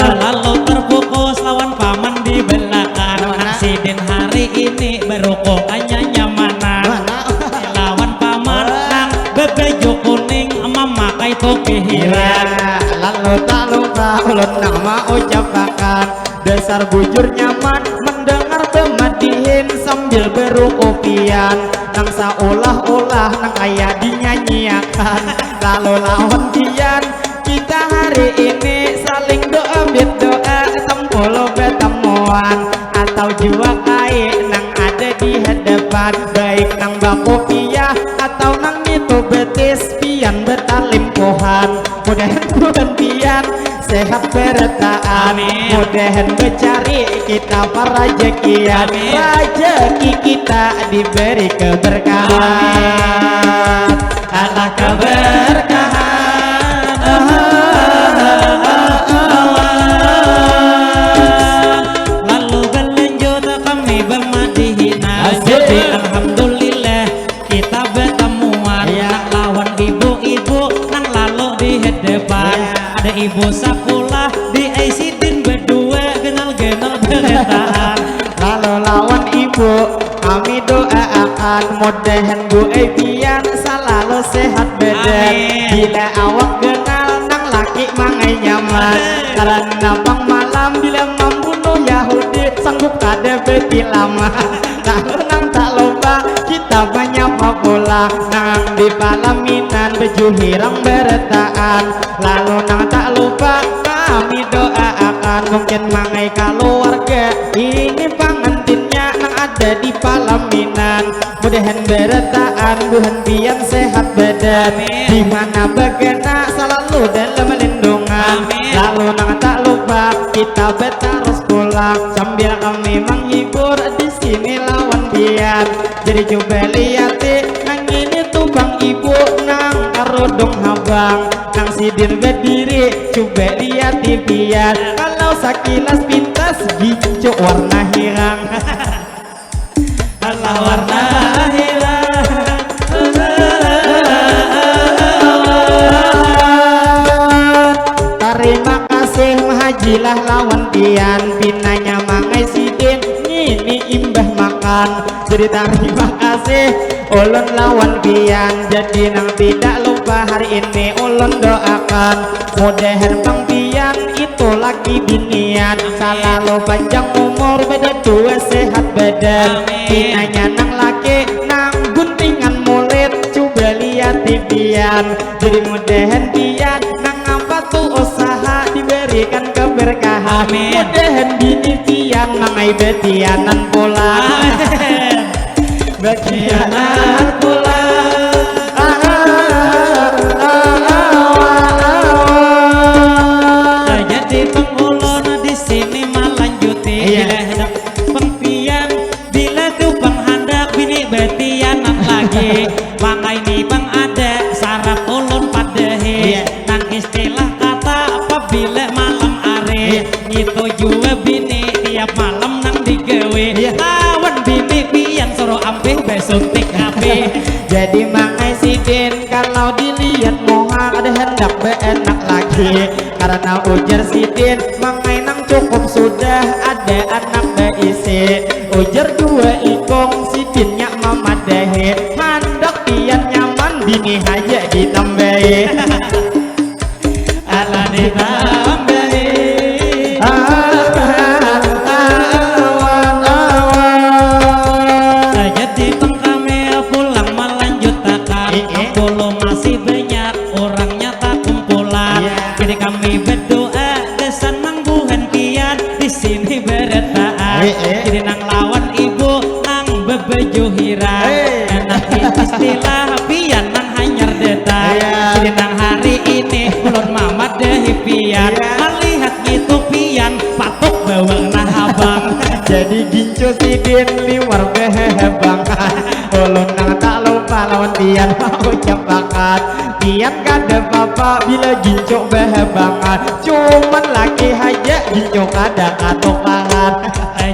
Lalu terpukus lawan paman di belakang. Nang sidin hari ini berukuk hanya nyamanan. Lawan paman nang bebaju kuning memakai topi hirang. Lalu tak lupa ulun nang maucapakan, dasar bujur nyaman mendengar bemadihin sambil berukupian, nang saulah-ulah nang kaya dinyanyiakan. Lalu lawan pian kita hari ini saling doa berdoa tempulu batamuan, atau jua kai nang ada di hadapan, baik nang bakupiah atau nang nitu betis pian batalimpuhan. Mudahan buhan pian sehat barataan. Mudahan becari kita parajakian. Rajaki kita diberi keberkahan. Alah keberkahan. Lalu berlanjut kami bemadihinan. Jadi alhamdulillah kita batamuan. Nang lawan ibu-ibu nang lalu di hadapan. Ada ibu sakulah di aisidin bedua ganal-ganal barataan. Lalu lawan ibu kami doaakan mudahan bu ai pian salalu sehat badan. Bila awak ganal nang laki mangai nyaman. Karena pang malam bila mambunuh Yahudi sanggup kada betilaman. Lalu nang tak lupa kita banyapa pulang nang di palaminan baju hirang barataan. Lalu nang tak lupa kami doaakan mungkin mangai kaluarga ini pangantinnya nang ada di palaminan. Mudahan barataan buhan pian sehat badan. Di mana bagana salalu dalam lindungan. Lalu nang tak lupa kita batarus pulang sambil kami manghibur di sini lawan pian. Jadi cuba liati nang ini tu pang ibu nang karudung habang nang sidin badiri cuba liati pian. Kalau sakilas pintas gincu warna hirang. Alah warna hirang. Tarima kasih. Hajilah lawan pian, pinanya mangai sidin, ngini imbah makan. Jadi tarima kasih ulun lawan pian. Jadi nang tidak lupa hari ini ulun doakan, mudahan pang pian itu laki binian salalu panjang umur, bada dua sehat badan. Pinanya nang laki nang guntingan mulit, coba lihat di pian. Jadi mudahan pian nang apa tu usaha diberikan keberkahan. Mudahan bini pian mangai batianan pulang. Batianan pulang. Jadi pang ulun di sini malanjuti. Bila hendak pang pian, bila tu pang handak bini batianan lagi. Maka ini pang ada sarap ulun padahi. Nang istilah kata apabila malam ari, ngitu jua bini tiap malam nang digawi. Lawan bini pian suruh ampih basuntik api. Jadi mangai sidin, kalau dilihat muha kada hendak baanak lagi. Karena ujar sidin, mangai nang cukup sudah ada anak baisi. Ujar dua ikung, sidin nya mamadahi, handak pian nyaman bini haja ditambahi. Alah ditambahi. Awan, awan. Jadi pang kami pulang malanjutakan. Ampulu masih banyak urangnya takumpulan. Jadi kami berdoa gasan nang buhan pian di sini barataan. Jadi nang lawan ibu nang babaju hirang. Nah, istilah pian nang hanyar datang. Jadi nang hari ini ulun mamadahi pian. Malihat ngitu pian patuk bawang nah habang. Jadi gincu sidin liwar bahahabangan. Ulun nang tak lupa lawan pian maucapakan. Pian kada papa bila gincu bahabangan. Cuman laki haja gincu kada katukaran.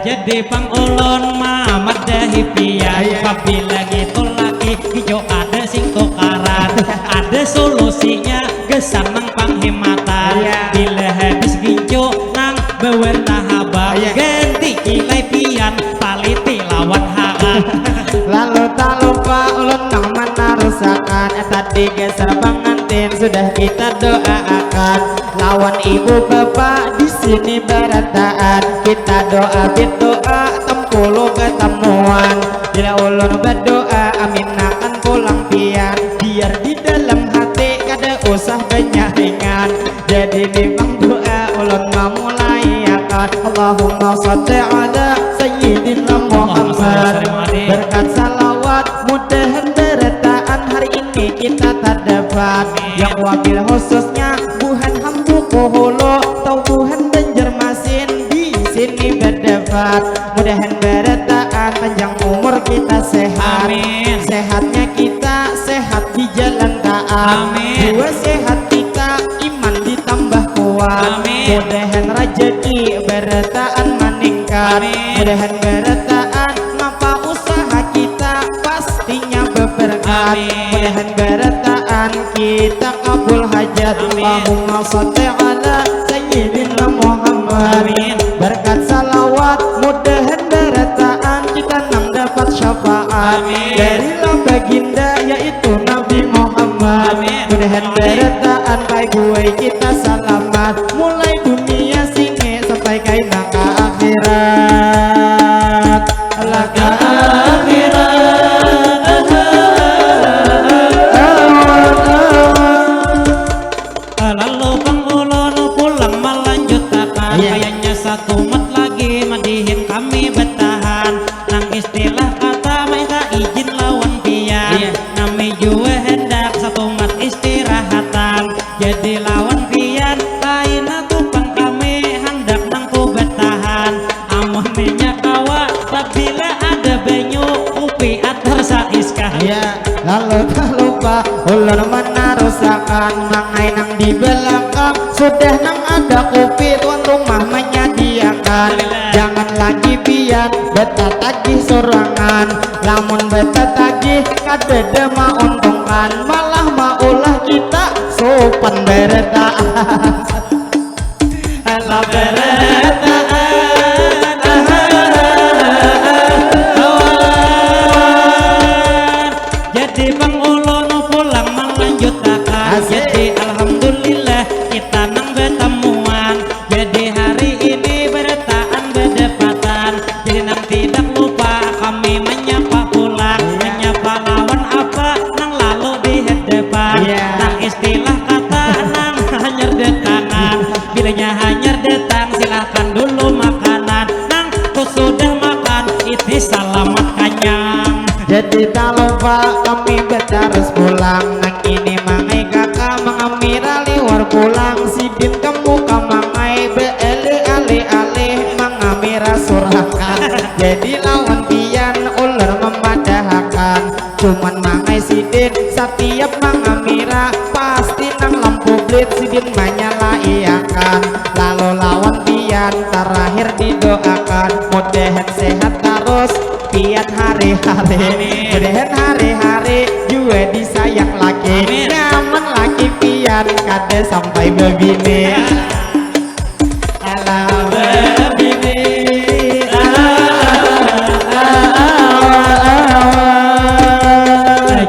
Jadi pang ulun mamadahi pian. Pabila ngitu laki gincu kada sing tukaran. Ada solusinya gasan nang panghematan. Bila habis gincu nang bawarna habang, ganti kilai pian, paliti lawan hakan. Lalu tak lupa ulun nang manarusakan. Tadi gasan pangantin sudah kita doaakan. Lawan ibu bapa di sini barataan. Kita doa berdoa tampulu katamuan. Bila ulun berdoa aminakan pulang pian. Biar di dalam hati kada usah banyak ringan. Jadi ni pang doa ulun mamulai akan. Allahumma salli ala sayyidina Muhammad. Berkat salawat mudahan barataan hari ini kita tadapat. Yang wabil khususnya buhan Hambuku Hulu, tau buhan Banjarmasin di sini badapat. Mudahan barataan panjang umur kita sehat. Sehatnya kita sehat di jalan taat. Jiwa sehat kita iman ditambah kuat. Mudahan rajaki barataan maningkat. Mudahan barataan napa usaha kita pastinya baberkat. Mudahan barataan kita kabul hajat. Allahumma salli ala sayyidina Muhammad. Berkat salawat mudahan barataan kita nang dapat syafaat dari lah baginda yaitu Nabi Muhammad. Mudahan barataan baik buai kita salamat mulai dunia sini sampai kaina ka akhirat. Lah ka akhirat. Lalu pang ulun pulang malanjutakan. Kayanya satumat lagi madihin kami batahan. Nang istilah kata minta izin lawan pian. Nami jua handak satumat istirahatan. Jadi lawan pian kaina tu pang kami handak nang tu batahan. Amun inya kawa pabila ada banyu kupi atar saiskah. Lalu tak lupa ulun manarusakan mangai nang di balakang. Sudah nang ada kupi tuan rumah manyadiakan. Jangan lagi pian batatagih sorangan. Lamun batatagih kadada mauntungkan, malah maulah kita supan barataan. Alah Jadi bang ulun pulang melanjutakan. Jadi alhamdulillah kita nang betamuan. Jadi hari ini berataan bedepatan. Jadi nang tidak lupa kami menyapa pulang. Menyapa lawan apa nang lalu di hadapan. Nang istilah kata nang hanyar detangan. Bilanya hanyar datang, silahkan dulu makanan. Nang tu sudah makan, ini salamat kanyang. Jadi tak lupa kami betarus pulang. Nang ini mangai kaka mangamira liwar pulang. Sidin kamu kamangai beele ale-ale mangamira surakan. Jadi lawan pian ulur memadahakan. Cuman mangai sidin satiap mangamira pasti nang lampu blit sidin manyalaiakan. Lalu lawan pian terakhir didoakan mudahan sehat tarus pian hari-hari. Mudahan hari-hari jua disayang laki. Nyaman laki pian kada sampai bebini. Alah bebini.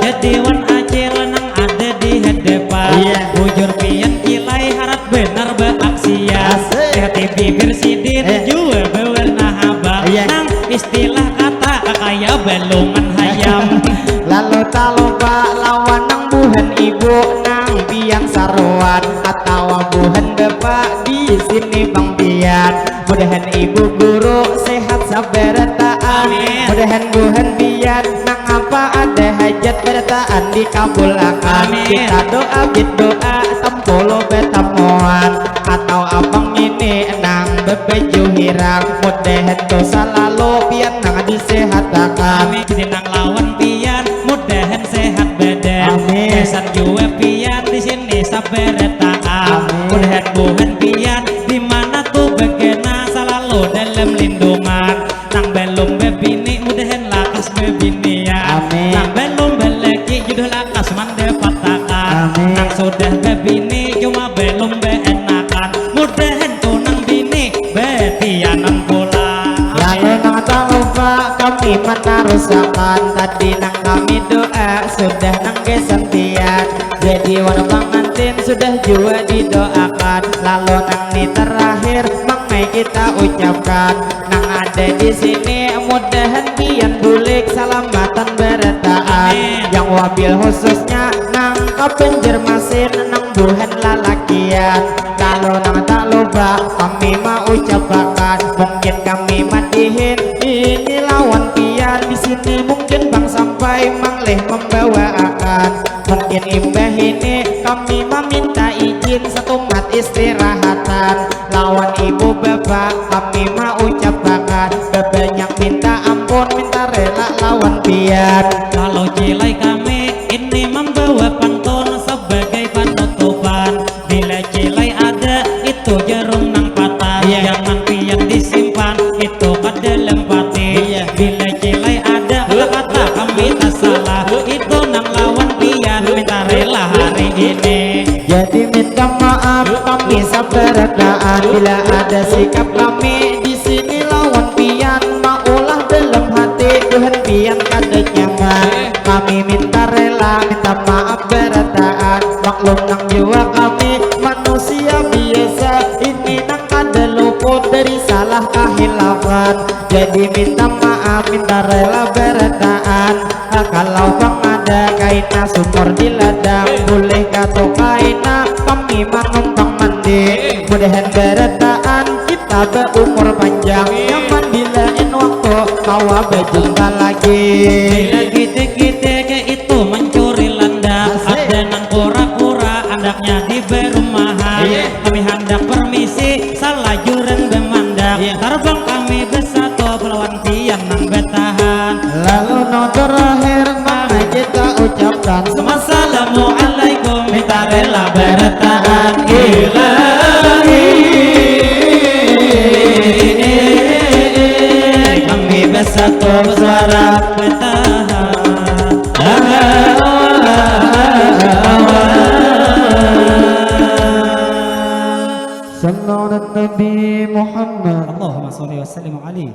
Jadi wan acil nang ada di hadapan. Bujur pian kilai harat benar beaksian. Hati bibir sidin jua bewarna habang. Nang istilah kata kakaya balungan hayam. Lalu tak lupa lawan nang buhan ibu nang pian saruan atawa buhan bapak di sini bang pian. Mudahan ibu guru sehat sabarataan. Mudahan buhan pian nang apa ada hajat barataan dikabulakan. Kita doa bit doa tampulu betamuan atau abang ini nang bebaju hirang. Mudahan tu salalu pian nang disehatakan. Jadi nang lawan pian mudahan sehat badan. Gasan jua pian di sini sabarataan. Mudahan buhan pian di mana tu bagana salalu dalam lindungan. Nang balum babini mudahan lakas babinian. Nang balum balaki jodoh lakas mandapatakan. Nang sudah babini cuma balum baanakan. Mudahan tu nang bini batianan pulang. Lalu nang tak lupa kami manarusakan tadi nang kami doa sudah nang gasan pian. Jadi wan pangantin sudah jua didoakan. Lalu nang ni terakhir mangai kita ucapkan. Nang ada di sini mudahan pian bulik salamatan barataan. Yang wabil khususnya nang ka Banjarmasin nang buhan lalakian. Lalu nang tak lupa kami maucapakan mungkin kami madihin ini lawan pian di sini mungkin bang sampai manglih membawaakan. Mungkin imbah ini kami maminta izin satumat istirahatan lawan ibu bapak kami maucapakan babanyak minta ampun minta rela lawan pian. Lalu cilai kami ini membawa pantun sebagai penutupan. Bila cilai ada itu jarum nang patah jangan pian disimpan itu kada lempati. Bila cilai ada kata-kata kami tak salah itu nang lawan pian minta rela hari ini. Jadi minta maaf kami sabarataan bila ada sikap kami di sini lawan pian maulah dalam hati buhan pian kada nyaman. Kami minta rela minta maaf barataan maklum nang jua kami manusia biasa ini nang kada luput dari salah kahilafan. Jadi minta maaf minta rela barataan. Kalau pang ada kaina sumur di ladang bulih katu kaina kami manumpang mandi. Mudahan barataan kita baumur panjang nyaman di lain waktu kawa bajumpa lagi. Bila kitik-kitik itu mencuri landak ada nang kura-kura andaknya di berumahan. Kami handak permisi salajuran bamandak tarbang kami besatu lawan pian nang batahan. Lalu nang terakhir mana kita ucapkan Assalamualaikum minta rela barataan ilahi. Kami besatu bersuara batahan. Sallallahu Nabi Muhammad. Allahumma salli wa sallim alaihi.